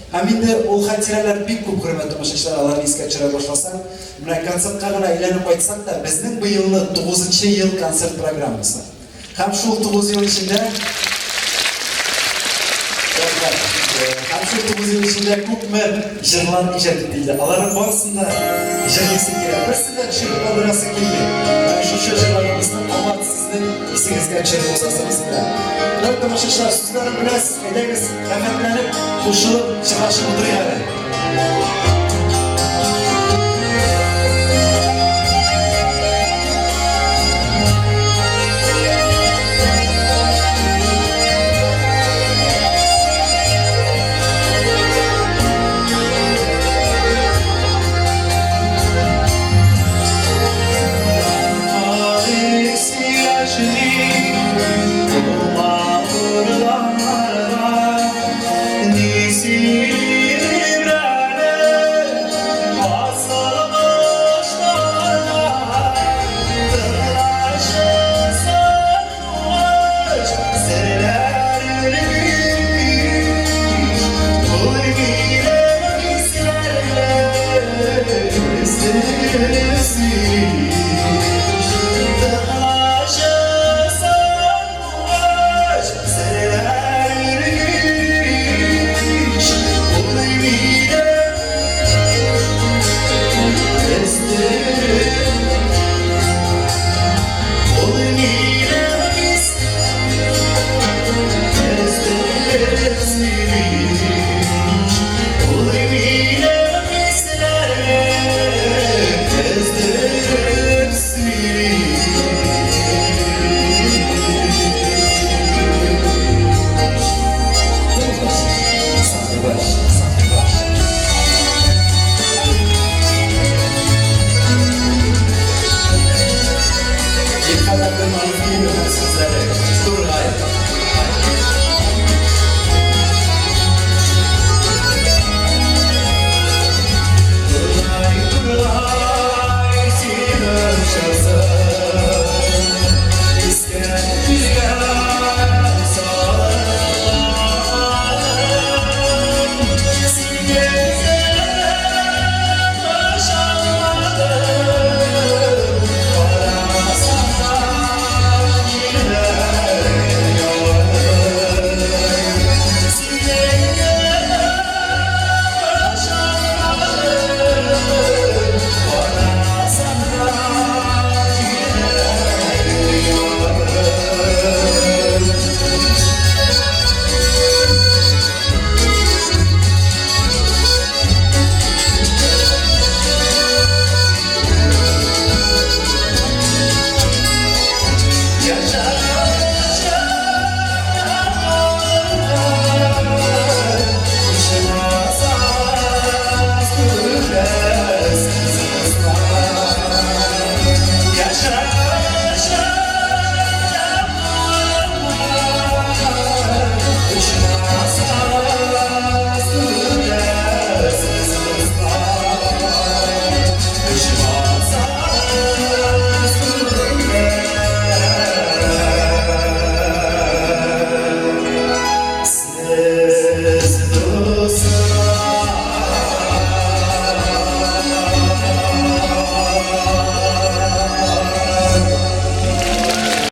Һәм инде ул хатирәләр бик күп, хөрмәтле тамашачылар, аларны искә төшерә башласаң, менә концертка гына әйләнеп кайтсак та, безнең быелны тугызынчы ел концерт программасы. Һәм шул 9 ел эчендә Рәхмәт. Һәм шул 9 ел эчендә күпме җырлар иҗат ителде. Аларның барысын да җырлыйсы килә. Берсен дә төшереп калдырасы килми. Менә шушы җырларыбызны кабат сезнең исегезгә төшереп узасыбыз килә. Менә тамашачылар, сүзләрен беләсез, әйдәгез, рәхәтләнеп, кушылып, җырлашып утырыйк әле.